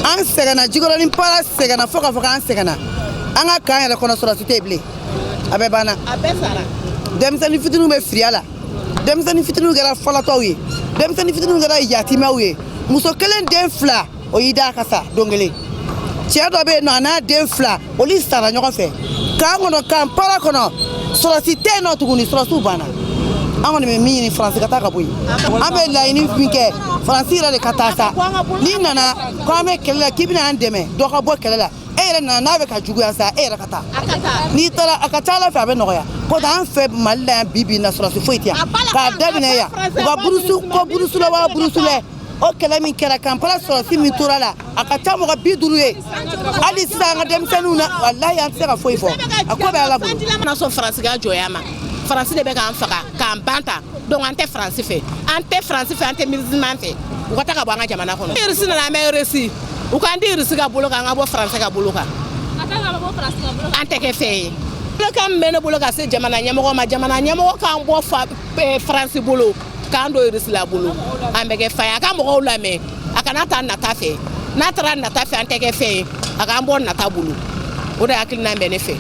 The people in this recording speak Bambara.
An sɛgɛnna, Jikɔrɔni Para sɛgɛnna fo k'a fɔ k'an sɛgɛnna. An ka camp yɛrɛ kɔnɔ, sɔrɔsi tɛ yen bilen, a bɛɛ banna. Denmisɛnnin fitininw bɛ firiya la, denmisɛnnin fitininw kɛra falatɔw ye, denmisɛnnin fitininw kɛra yatimɛw ye. Muso kelen den fila, o y'i da ka sa don kelen. Cɛ dɔ bɛ yen nɔ, a n'a den fila, olu sara ɲɔgɔn fɛ camp kɔnɔ. Camp Para kɔnɔ, sɔrɔsi tɛ yen nɔ tuguni, sɔrɔsiw banna. An kɔni bɛ min ɲini, Faransi ka taa ka bɔ yen. An bɛ laɲini min kɛ, Faransi yɛrɛ de ka taa sa. N'i nana ko an bɛ kɛlɛ la, k'i bɛna an dɛmɛ, dɔ ka bɔ kɛlɛ la, e yɛrɛ nana n'a bɛ ka juguya sa, e yɛrɛ ka taa. N'i taara, a ka ca Ala fɛ, a bɛ nɔgɔya ko an fɛ Mali la yan. Bi bi in na, sɔrɔsi foyi tɛ yan. K'a daminɛ yan, u ka brousse ko, brousse la wa brousse lɛ, o kɛlɛ min kɛra Camp Para, sɔrɔsi min tora la, a ka ca mɔgɔ 50 ye. Hali sisan, an ka denmisɛnninw na, walahi, an tɛ se ka foyi fɔ, a ko bɛ Ala bolo. Na sɔn Faransi ka jɔnya ma. Faransi de bɛ k'an faga, k'an ban ta. Donc an tɛ Faransi fɛ, an tɛ Faransi fɛ, an tɛ musulman fɛ. U ka taa ka bɔ an ka jamana kɔnɔ. Irisi nana, an bɛ Irisi, u k'an di Irisi ka bolo kan, an ka bɔ Faransi ka bolo kan, an tɛ kɛ fɛn ye. Kan min bɛ ne bolo ka se jamana ɲɛmɔgɔ ma, jamana ɲɛmɔgɔ k'an bɔ Faransi bolo, k'an don Irisi la bolo, an bɛ kɛ fɛn ye. A ka mɔgɔw lamɛn, a kana taa nata fɛ. N'a taara nata fɛ, an tɛ kɛ fɛn ye. A k'an bɔ nata bolo. O de hakilina bɛ ne fɛ.